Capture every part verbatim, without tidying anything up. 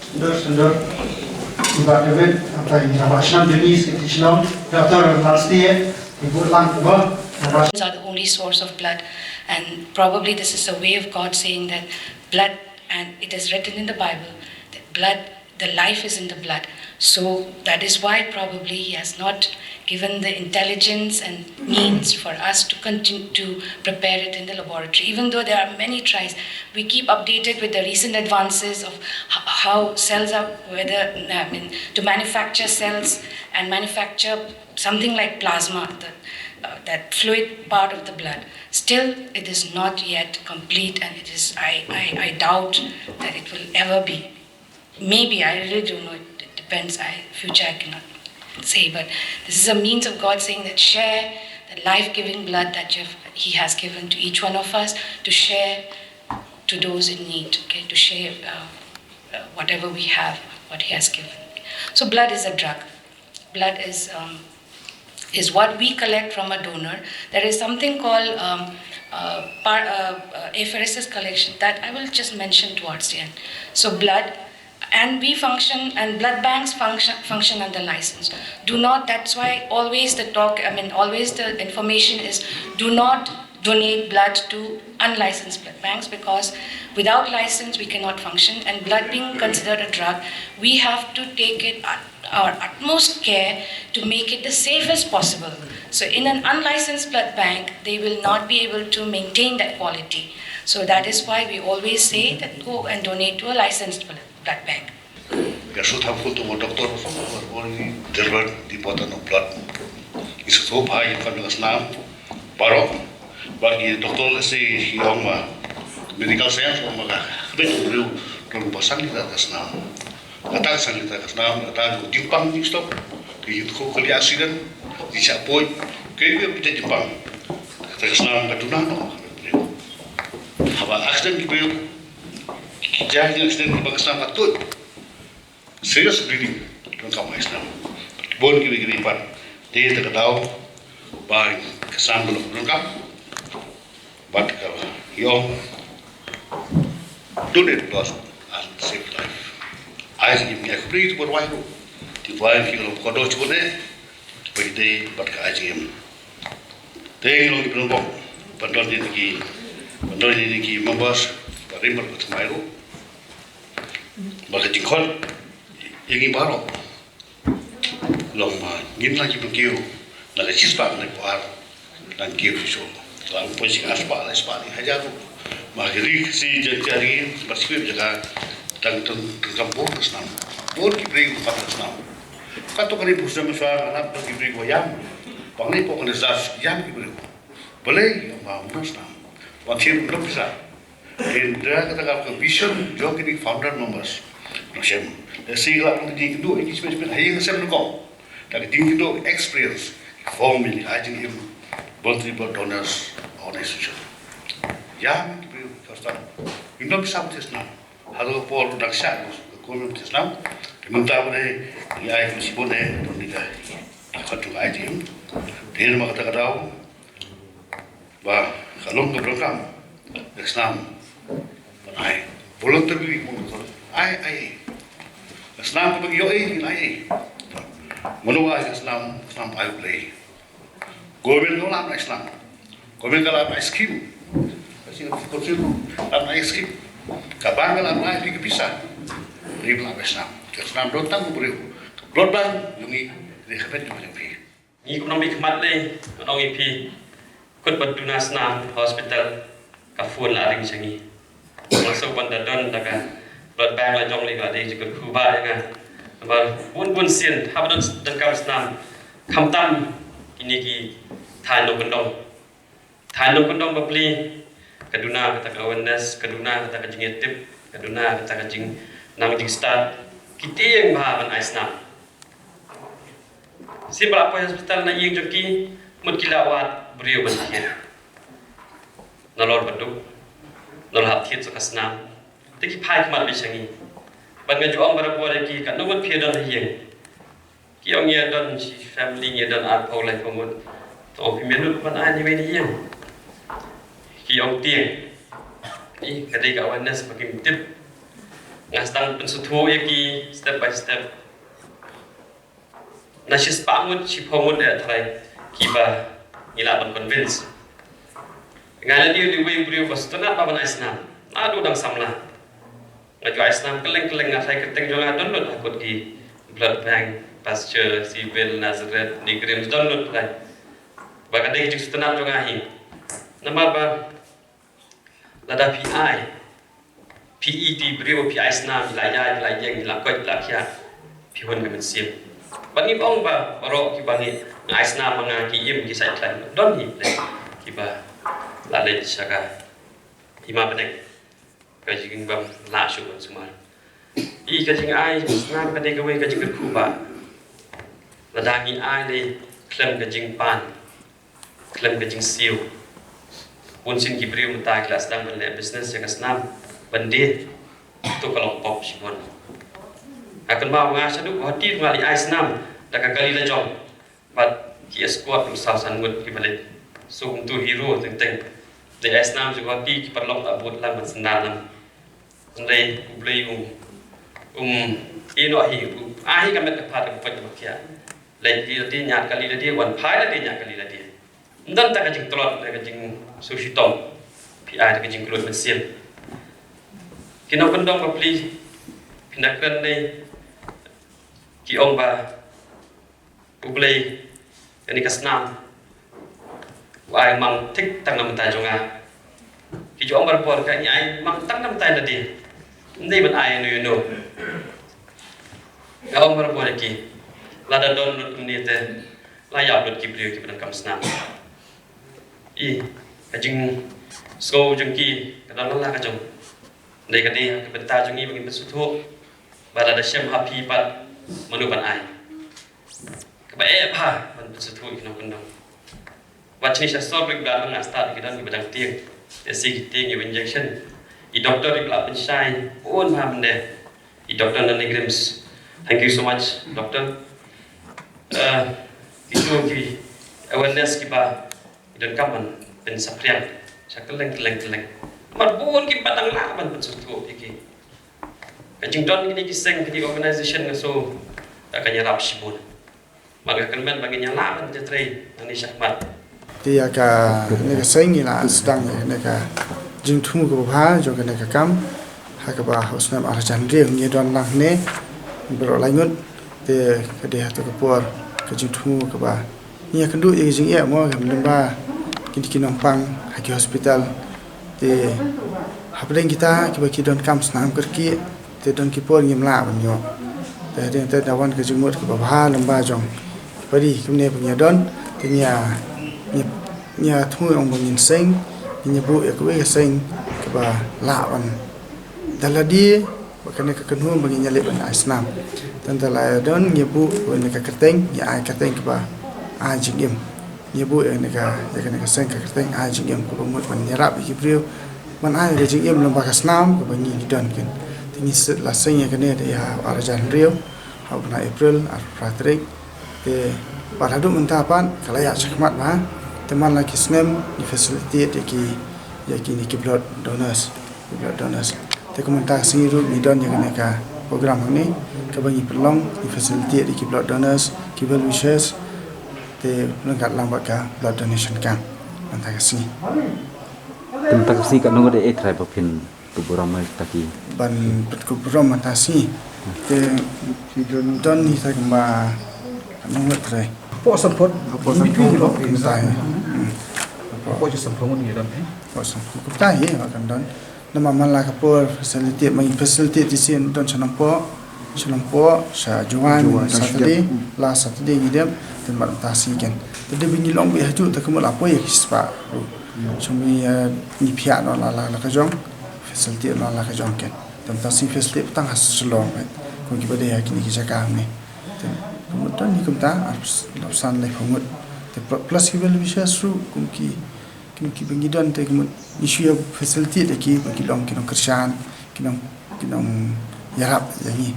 Sundor, Sundor. Iba David, apa ini? Apa senam Denise, kita senam. Doctor Malstie, ibu lang, ibu. Apa Are the only source of blood, and probably this is a way of God saying that blood, and it is written in the Bible that blood, the life is in the blood. So that is why probably He has not given the intelligence and means for us to continue to prepare it in the laboratory. Even though there are many tries, we keep updated with the recent advances of h- how cells are, whether, I mean, to manufacture cells and manufacture something like plasma, the, uh, that fluid part of the blood. Still, it is not yet complete, and it is, I, I, I doubt that it will ever be. Maybe, I really don't know. It, it depends. I, future, I cannot say. But this is a means of God saying that share the life-giving blood that you have, He has given to each one of us to share to those in need. Okay, to share uh, uh, whatever we have, what He has given. So blood is a drug. Blood is um, is what we collect from a donor. There is something called um, uh, par, uh, uh, apheresis collection that I will just mention towards the end. So blood, and we function, and blood banks function function under license. Do not. That's why always the talk. I mean, always the information is, do not donate blood to unlicensed blood banks, because without license we cannot function. And blood being considered a drug, we have to take it at our utmost care to make it the safest possible. So in an unlicensed blood bank, they will not be able to maintain that quality. So that is why we always say that go and donate to a licensed blood bank. Ka sut ha phul tu mo doktor mo ni derber di pota no blood. Isu tu pa i kan dengan senam baro. Bagi doktor si i ong ma medical science ong ma ka. Kbe tu riu kan pasang kita ka senam. Kata sang kita ka senam, kata tu timpang ni stop. Di tu ko kali accident, di siap poi. Kbe kita timpang. Kata ka senam ka tu na no. Haba accident ki bel, ki jah ni accident ki bang ka senam ka tu. Serious bleeding, donkam ai snam. Bun kiwei kiwei pat. Te te ka daw ba ka snam ka donkam. Bad ka ïong, donate blood and save life. Ai snam ïa ka bleed bad wai ru. Ti wai ki ka doh chibun eh. Bad te bad ka ai snam. Te ngi long ki pynbok. Ban don ïa ki, ban don ïa ki members ba rim bad ba thymmai ruh. Ba ka jingkhot ïa ngi baroh long ba ngin lah ban kiew na ka shispah ne ko ar, nang kiew shisha. Ka la poi shi arspah, lai spah, ne hajar ruh. Ba ki ri Khasi Jaiñtia ri ba shu jaka tang tang tang kam bun ka snam. Bun ki briew ka snam. Kato kane pus jam sa nap ki briew ko ïam. Pang ni pok ne zas ïam ki briew. Balei ba mnas na. Wan thiem dok pisa. Hynda kata ka vision jong kini founder members. Nang shem. Da si la kong di kynduh ïa ki shem shem ha ïing sem nang kong. Da ki jingkynduh experience. Form ini ai jingim voluntary blood donors organization. Ïa ki briew ka stan. Ym dok pisa pisa na. Haduh ka por u dak shah, ka kum tis nam. Te mynta ba dei, ngi ai kum shibun dei, don ni ka, ka khot jong ka I T M. Te ma kata ka daw, ba ka long ka program, ka snam, ban ai. Volunteer bi, ai, ai. Ka snam ka bagi yo ai, ai. Mano ai ka snam, ka snam ai play. Government ka la ai snam. Government ka la ai scheme. Ka sing ka sing la ai scheme. Ka bank ka la ai phi ka pisa. Ri la ai snam. Ka snam don tang briew. Ka blood bank jong ngi ri ka pet jong phi. Ngi kum nong bi khmat le, nong i phi. Kut bad duna snam hospital. Ka phone la ring sha ngi. Nga sngewbha ban da don da ka blood bank la jong li nga dei jingkyrkhu ba ïa nga. Ba bun bun sien haba don donkam snam khamtam kine ki thaiñ nongkyndong. Thaiñ nongkyndong bapli ka duna kata ka awareness, ka duna kata ka jingïatip, ka duna kata ka jingnang jingstad. Ki tieng bha ban ai snam. Sien ba la poi hospital na ïing jong ki, mut ki la wad briew ban thied. Nalor ba duk, nalor hap thied sa ka snam. Te ki phai khmat beit sha ngi. Bad nga ju ong barabor ïa ki, katno ngut phi don ha ïing. Ki ong ïa don shi family ngi don arphew laiphew ngut. To ong phi minot ban ai ni wei ni ïing. Ki ong tieng. Ih, ka dei ka awareness ba kim tip. Nga sdang pynsngewthuh ïa ki step by step. Na shispah ngut, shiphew ngut eh tharai kiba ngi lah ban convince. Nga la dei u wei u briew ba sngewtynnat ba ban ai snam. Naduh dang samla. Nga ju ai snam kylleng kylleng, nga tharai kyrteng jong nga don lut ha kut ki blood bank, Pasteur, Civil, Nazareth, NEIGRIHMS don lut tharai. Ba ka dei ka jingsngewtynnat jong nga hi. Namar ba lada phi ai, phi ïeit ïa u briew, phi ai snam, phi la ïaid, phi la ïeng, phi la koit, phi la khiah, phi hun ka mynsiem. Bad ngi ong ba baroh kiba ngi ai snam ma nga ki im ki sait khlaiñ, don hi kiba la leit sha ka hima bneng. Ka jingbym lah shuh ban sumar. Ïa ka jingai snam ka dei kawei ka jingkyrkhu ba lada ngi ai ne khlem ka jingpan, khlem ka jingsiew. Bun sien ki briew mynta ki la sdang ban leh business ïa ka snam ban die. To ka long pop shibun. Nga kynmaw nga shaduh Guwahati nga leit ai snam da ka kali la jong. Bad ki escort ruh saw san ngut kiba leit. So kumtu hero teng teng. Leit ai snam sha Guwahati ki paralok la bud lang ban sendal lang. Hynrei U Blei um, um ïehnoh hi, um ai hi ka met ka phad ka pait ka khiah. Leit kali lade, ñiad kali lade, wan phai lade, ñiad kali lade. Ym don ta ka jingtlot ne ka jingshitom. Phi ai ta ka jingkyllut mynsiem. Ki nongkyndong bapli, phin da kren ne ki ong ba U Blei, kane ka snam u ai mang thik tang na bynta jong nga. Ki ju ong barabor ka ngi ai mang tang na bynta lade. Ym dei ban ai ïano ïano. Nga ong barabor ïa ki, lada don lut kumne te la ïap lut ki briew kiba donkam snam. I ka jingsngew jong ki ka don la ka jong. Dei ka dei ka bynta jong ngi ba ngin pynsngewthuh ba lada shem ha phi pat mano ban ai. Kaba eh bha ban pynsngewthuh ïa ki nongkyndong. Wat shane sha sor ba ki ba nga stad ki don kiba dang tieng. Te shi ki tieng ïa u injection. I doktor i ba la pynshai bun bha mynne. I doktor na NEIGRIHMS. Thank you so much doktor. Eh, itu ki awareness kiba i donkam ban pynsaphriang sha kylleng kylleng kylleng. Mar bun kiba dang lah ban pynsngewthuh ïa ki. Ka jingdon kine ki seng, kine ki organization nga sngew ka kan ïarap shibun. Bad nga kyrmen ba ngin ïa lah ban jahtrei nangne shakhmat. Te ïa kane ka seng ngi la sdang ïa kane ka jingthmu kaba bha jong kane ka kam ha kaba ha u snem ar hajar hynriew ngi don lang hangne baroh lai ngut. Te ka dei ha kata ka por ka jingthmu kaba ngi ïakynduh ïa ka jingeh mo, ka lyngba kine ki nongpang ha ki hospital. Te hapdeng kita kiba ki donkam snam kyrkieh, te don ki por ngim lah ban ïoh. Te hadien te da wan ka jingmut kaba bha lyngba jong ki pari kumne ba ngi ïa don, te ngi ïa, ngi ïa, ngi ïa thmu ong ba ngin seng, ngin ïa buh ïa kawei ka seng kaba lah ban da lade bad kane ka kynhun ba ngin ïa leit ban ai snam. Te ynda la ïa don ngi ïa buh kawei ka kyrteng, ngi ai kyrteng kaba ai jingim. Ngi ïa buh ïa kane ka, ïa kane ka seng ka kyrteng ai jingim, kaba mut ban ïarap ïa ki briew ban ai ka jingim lyngba ka snam kaba ngi ngi don kin. Te ngi la seng ïa kane da ïa u ar hajar hynriew ha u bnai April arphew phra tarik. Te bad haduh mynta pat ka la ïaid shakhmat bha. Te man la ki snem ngi facilitate ïa ki, ïa kine ki blood donors, ki blood donors. Te kumta ka sngi ruh ngi don ïa kane ka program hangne kaba ngi pynlong, ngi facilitate ïa ki blood donors, ki well wishers. Te ryngkat lang bad ka blood donation camp mynta ka sngi. Te mynta ka sngi katno ngut eh trai ba phin kup burom ïa kita ki? Ban pynkup burom mynta ka sngi. Te don hi ta kumba katno ngut trai? Hapoh sanphew. Hapoh sanphew. Kumta hi. Hmm. Hapoh sanphew ngut ngi don hi. Hapoh sanphew kumta hi ba kan don. Namar man la ka por facility, man facility te shisien don sha Nongpoh, sha Nongpoh, sha Jowai, Jowai, Saturday, hmm, last Saturday ngi dep, te mynta shi ken. Te dei ba ngi long beit hajuh te kumba la poi ïa ki spah ruh. Hmm. Shu ngi, eh, ngi phiah noh la, la, la ka jong, facility noh la ka jong ken. Te mynta shi facility tang ha Shillong, eh. Kum kiba dei ha kine ki jaka hangne. Te kumta ni kumta, arphew san laiphew ngut. Te pl-, plus ki well wishers ruh, kum ki Ki, kiba ngi don te ki mut ngi shu ïa facilitate ïa ki ba ki long ki nongkyrshan, ki nong, ki nongïarap ïa ngi.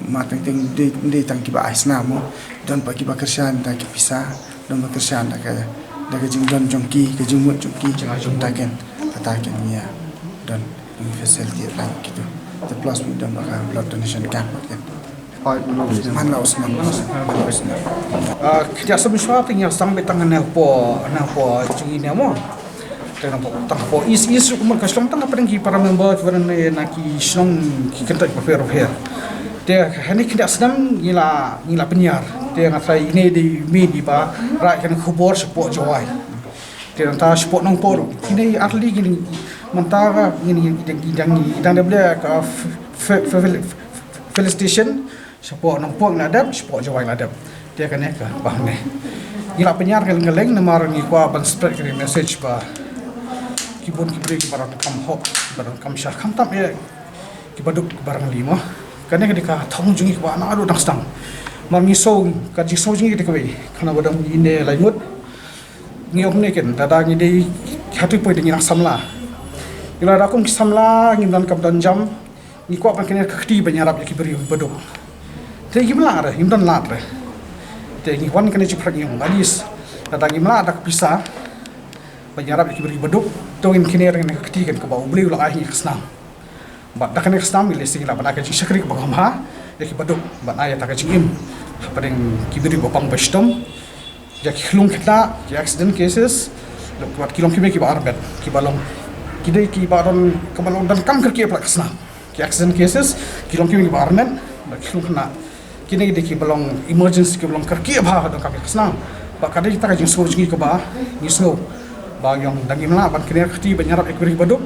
Ma teng teng dei, dei tang kiba ai snam mo. Don pat kiba kyrshan da ki pisa, don ba kyrshan da ka, da ka jingdon jong ki, ka jingmut jong ki, jong ta ken, kata ken ngi ïa don, ngi facilitate ïa kitu. Te plus ngi don ba ka blood donation camp ken. Hooid, man la u snem, man la u snem, man la u snem. Ah, ki ïa sngewsih te ngi ïa sdang beit tang hapoh, hapoh jong ngi ne mo. Tang hapoh, tang hapoh East, East ruh kumne ka shnong tang hapdeng ki para member kiba don na ki shnong ki kynthei bapher bapher. Te hangne ki ïa sdang ngi la, ngi la pynïar. Te nga tharai ine i dei i mih i ba rai ka khubor shapoh Jowai. Te nangta shapoh Nongpoh ruh. Kine ar tylli kine mynta ka kine ki dang, ki dang dep leh ka fe-, fe-, fe-, felicitation. Shapoh Nongpoh ngi la dep, shapoh Jowai ngi la dep. Te kane kaba hangne. Ngi la pynïar kylleng kylleng namar ngi kwah ban spread ka message ba ki bun ki briew kiba donkam hok, kiba donkam shah, khamtam eh kiba duk kiba rangli mo. Kane ka dei ka thong jong ngi kaba naduh dang sdang. Namar ngi sngew, ka jingsngew jong ngi ka dei kawei. Kane ba dang ngi ne lai ngut. Ngi ong ne ken, lada ngi dei ha tu poi dei ngi dang samla. Ngi lada kum ki samla, ngim donkam don jam. Ngi kwah ban kane ka kti ban ïarap ïa ki briew ba duk. Te ngim lah re, ngim don lad re. Te ngi wan kane jingpyrkhat ngi ong, at least lada ngim lah da ka pisa ban ïarap ïa ki briew ba duk, to ngin kane re kane ka kti kan kaba U Blei u la ai ngi ka snam. Bad da kane ka snam ngi lehse ngi lah ban ai ka jingshakri kaba kham bha ïa ki ba duk, ban ai ïa ta ka jingim hapdeng ki briew ba pang ba shitom. Ïa ki khyllung khynnah, ki accident cases, wat ki longkmie kiba armet, kiba long, ki dei kiba don, kiba long donkam kyrkieh palat ka snam. Ki accident cases, ki longkmie kiba armet, bad ki khyllung khynnah. Kine ki dei kiba long emergency, kiba long kyrkieh bha donkam ka snam. Bad ka dei kata ka jingsngew jong ngi kaba ngi sngew ba ngi ong da ngim lah ban kane ka kti ban ïarap ïa ki briew ba duk,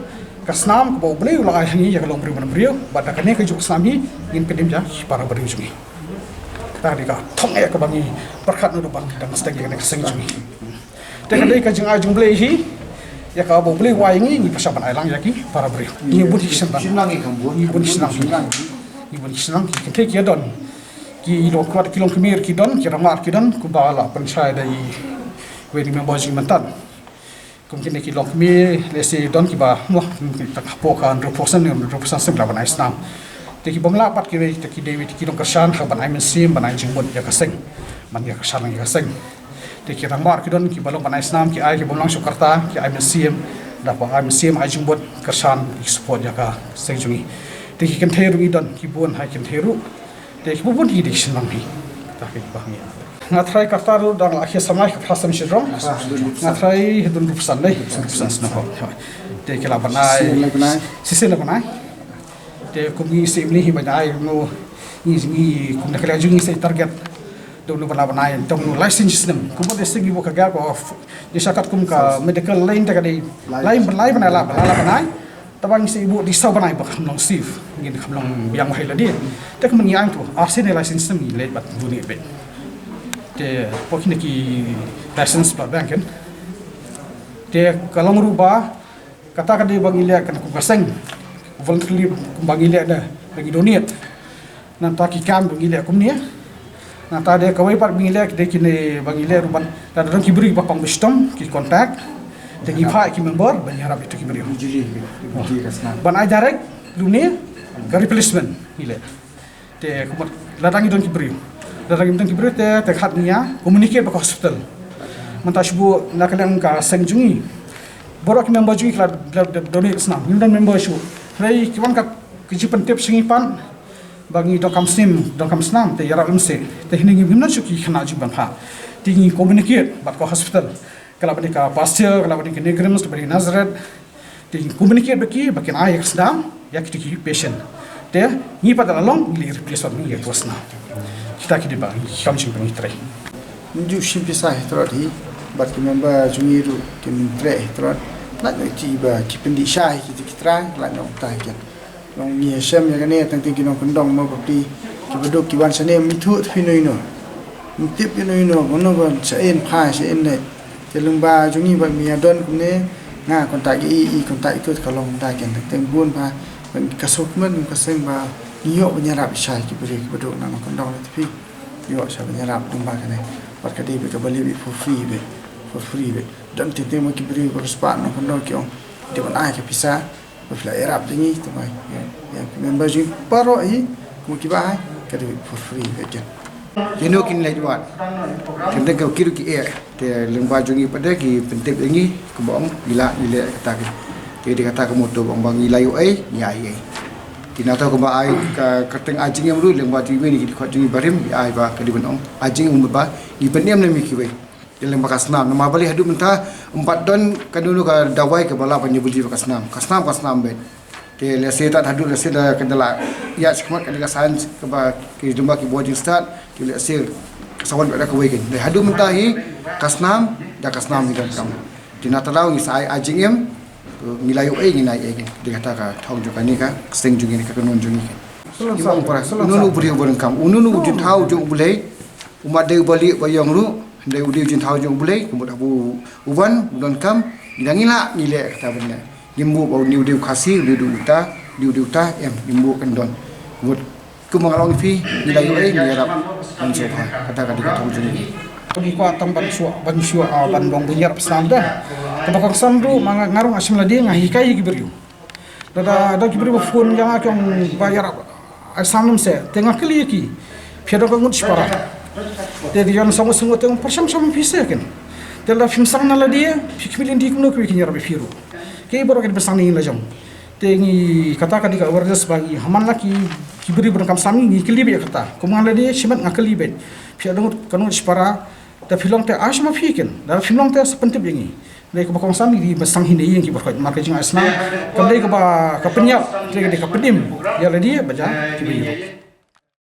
ka snam kaba U Blei u la ai ha ngi ïa ka longbriew manbriew, bad da kane ka juk snam hi ngin pynim ïa ki para briew jong ngi. Kata ka dei ka thong eh kaba ngi pyrkhat naduh ba ngi dang sdang ïa kane ka seng jong ngi. Te ka dei ka jingai jong U Blei hi, ïa kaba U Blei u ai ngi, ngi pyrshang ban ai lang ïa ki para briew. Ngi bun ki shnong, ngi bun ki shnong, ngi bun ki shnong, ki kynthei ki don, ki longkmie ki don, ki rangbah ki don, kumba la pynshai da iwei i member jong ngi mynta. Kum kine ki longkmie, lehse don kiba, mo, tang hapoh ka hynriewphew percent, hynriewphew percent shen ki lah ban ai snam. Te ki bym lah pat kiwei, te ki dei wei, te ki nongkyrshan ha ban ai mynsiem, ban ai jingmut ïa ka seng, ban ïa kyrshan ïa ka seng. Te ki rangbah ki don kiba long ban ai snam, ki ai ki bym lah shuh ka rta, ki ai mynsiem, da ba ai mynsiem, ai jingmut, kyrshan, ki support ïa ka seng jong ngi. Te ki kynthei ruh ngi don, ki bun ha ki kynthei ruh. Te ki bun bun ki dei ki shnong hi. Ta ki ba ngi. Nga trai kata ruh dang la akhir samai ka phra sem shirong. Nga trai hidun ruh pesan dei. Pesan sna ho. Te ki la ban ai. Shisien la ban ai. Shisien la ban ai. Te kum ngi shisien hi ban ai no ngi ngi kum na ka liang jong ngi sa target. Dong no ban ai ban ai tang no license snem. Kum ba dei shisien ngi buh ka gap of. Dei sha katkum ka medical line te ka dei. Line ban ai ban ai la ban ai la ban ai. Tang ba ngi sa buh dei saw bnai ba kham long safe. Ngin kham long biang wahei lade. Te kumne ngi ai tu. Ar sien ne license ngi leit bad duni beit. Te pok kine ki license ba biang kan. Te ka long ruh ba kata ka dei ba ngi leh kan kum ka seng. Voluntarily kum ba ngi leh da ba ngi donate. Nangta ki kam ba ngi leh kumne. Nangta de kawei pat ba ngi leh de kine ba ngi leh ruh ban. Lada don ki briew ba pang ba shitom ki contact. Te ngi phah ki member ban ïarap ïa ki briew. Juli, juli ka snam. Ban ai direct lune ka replacement ngi leh. Te kumta lada ngi don ki briew. Lada ngi don ki briew te te khat ngi ïa communicate bad ka hospital. Mynta shu buh na ka liang ka seng jong ngi. Baroh ki member jong ngi ki la donate snam. Ngi don member shu. Hynrei ki wan ka jingpyntip sha ngi pat. Ba ngi donkam snem, donkam snam, te ïarap lem seh. Te hynrei ngim don shuh ki khynnah jong ngi ban phah. Te ngi communicate bad ka hospital. Ka la ban ka pastor, ka la ban ka NEIGRIHMS, ka la ban ka Nazareth. Te ngi communicate bad ki, ba kin ai ka snam ïa kito ki patient. Te ngi pat la long ngi leit replace bad ngi ïa ka snam. Kita ki dei ba ngi kam jingpyni trei. Ngi ju shim pisa hi trot hi bad ki member jong ngi ruh kin trei hi trot. Lait noh ïa ki ba ki pyndih sha hi ki ki trai, lait noh ïa ki. Long ngi shem ïa kane tang tang ki nongkyndong mo bapli ki baduk ki wan shane, mi thuh phi no ino. Mi tip ino ino, mo no ban sha in phai sha in ne. Te lyngba jong ngi ba mi ïa don kumne nga contact i, i contact i tu ka long da ken tang tang bun ba ban ka suk men ka seng ba ngi ïoh ban ïarap sha ki briew ki baduk na nongkyndong ne phi. Ïoh sha ban ïarap lyngba kane. Bad ka dei ba ka ba leh for free be. For free be. Don tang tang mo ki briew ba ka spah nongkyndong ki ong. Te ban ai ka pisa. Ba phi la ïarap jong ngi, te mai. Ïa, ïa, member jong ngi baroh hi, kum ki ba hai, ka dei for free, ka jen. Ïa no kin leit wad. Kin dei ka kiru ki eh. Te lyngba jong ngi pat de ki pyntip ïa ngi, kumba ong, ngi la, ngi leh kata ki. Te dei kata ka motto ba ong ba ngi la ïoh ei, ngi ai ei. Ki nata kumba ai ka kyrteng ai jingim ruh, lyngba jong ngi ni ki dkhot jong ngi barim, ngi ai ba ka dei ban ong. Ai jingim ba, ngi pynim ne mi kiwei. Ïa lem ba ka snam, namar balei haduh mynta, ym pat don kano kano ka dawai kaba lah ban ïa beli ba ka snam. Ka snam, ka snam beit. Te lehse tad haduh lehse da ka da la ïa shikmat ka da ka science kaba ki jumba ki bor jingstad, te lehse ka sa wan beit da kawei kein. Te haduh mynta hi, ka snam, da ka snam hi donkam. Te na tang ngi sa ai, ai jingim, ngi la ïoh ei, ngi nai ei kein. Te kata ka thong jong kane ka, seng jong ngi ka kynhun jong ngi kein. Ngi ong para, uno uno u briew ba donkam, uno uno u jingthaw jong U Blei, u mat dei uba lieh ba ïong ruh, hynrei u dei u jingthaw jong U Blei, kumta haba u wan, u donkam, ngi dang ngi lah, ngi leh kata ban leh. Ngim buh ba u dei u Khasi, u dei uta, u dei uta, em, ngim buh kan don. Kumta, kumba nga la ong ïa phi, ngi la ïoh ei, ngi ïarap, ban sngewbha, kata ka dei ka thong jong ngi. Ngi kwah tang ban shuwa, ban shuwa, ah, ban long ban ïarap snam da. Kaba kongsan ruh, ma nga, nga ruh nga shim lade, nga hikai ïa ki briew. Lada, da ki briew ba phone ïa nga ki ong ba ïarap ai snam lem seh, te nga kylli ïa ki. Phi ïa don ka ngut shipara. Te ki ïa nang sngewthuh te ong pyrshang sham phi seh kein. Te lada phim sangeh na lade, phi khmih lynti kumno kiwei kin ïarap ïa phi ruh. Ki baroh ki dei ban sangeh na ngi la jong. Te ngi kata ka dei ka awareness ba ngi ha man la ki, ki briew ba donkam snam ngi kylli beit ïa kata. Kum nga lade shimet nga kylli beit. Phi ïa don ka ngut shipara. Te phi long te ai sham phi kein. Lada phim long te sa pyntip ïa ngi. Dei kaba kongsan ngi ba sangeh hi ïa ngi ki baroh, namar ka jingai snam kam dei kaba ka pynïap, te ka dei ka pynim ïa lade bad ïa ki briew.